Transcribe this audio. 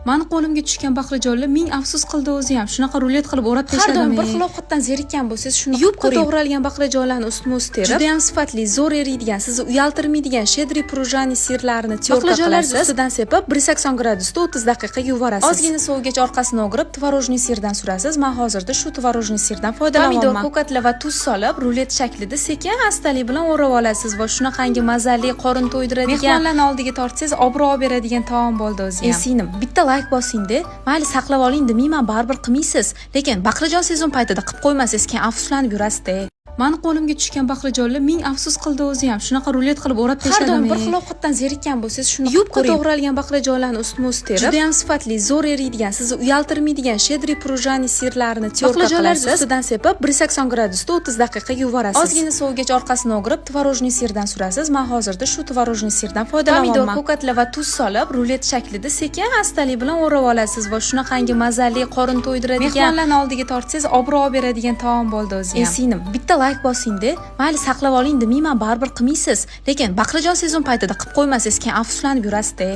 Mani qo'limga tushgan baqlajonlar ming afsus qildi o'zi ham. Shunaqa rulet qilib o'rab Har doim tashladim. bir xil ovqatdan zerikkan bo'lsangiz, shuni Yupqa ko'ring. to'g'ralgan baqlajonlarni ustma-ust terib, juda ham sifatli, zo'r eriydigan, sizni uyaltirmaydigan щедрый пружани сыр larini тёрка Baqlajonlarni qilasiz. Ustidan sepib, 180 gradusda 30 daqiqa yuvorasiz. Ozgina sovugach orqasini o'girib, творожный сыр dan surasiz. Men hozirda shu творожный сыр dan foydalanyapman. Pomidor, ko'katlar va tuz solib, rulet shaklida sekin astalik bilan o'rab olasiz va shunaqangi mazali, qorin to'ydiradigan, mehmonlarni oldiga tortsangiz, obro' olib beradigan taom bo'ldi o'zi ham. Ey singlim, bitta layk bosingda, mayli, saqlab oling demayman, baribir qilmaysiz. Lekin baqlajon sezon paytida qilib qo'ymasangiz, keyin afsuslanib yurasiz-da. Mani qo'limga tushgan baqlajonlar ming afsus qildi o'zi ham. Shunaqa rulet qilib o'rab Har doim tashladim. bir xil ovqatdan zerikkan bo'lsangiz, shuni Yupqa ko'ring. to'g'ralgan baqlajonlarni ustma-ust terib, juda ham sifatli, zo'r eriydigan, sizni uyaltirmaydigan щедрый пружани сыр larini тёрка Baqlajonlarni qilasiz. Ustidan sepib, 180 gradusda 30 daqiqa yuvorasiz. Ozgina sovugach orqasini o'girib, творожный сыр dan surasiz. Men hozirda shu творожный сыр dan foydalanyapman. Pomidor, ko'katlar va tuz solib, rulet shaklida sekin astalik bilan o'rab olasiz va shunaqangi mazali, qorin to'ydiradigan, mehmonlarni oldiga tortsangiz, obro' olib beradigan taom bo'ldi o'zi Ey ham. singlim, bitta layk bosingda, mayli, saqlab oling demayman, baribir qilmaysiz. Lekin baqlajon sezon paytida qilib qo'ymasangiz, keyin afsuslanib yurasiz-da.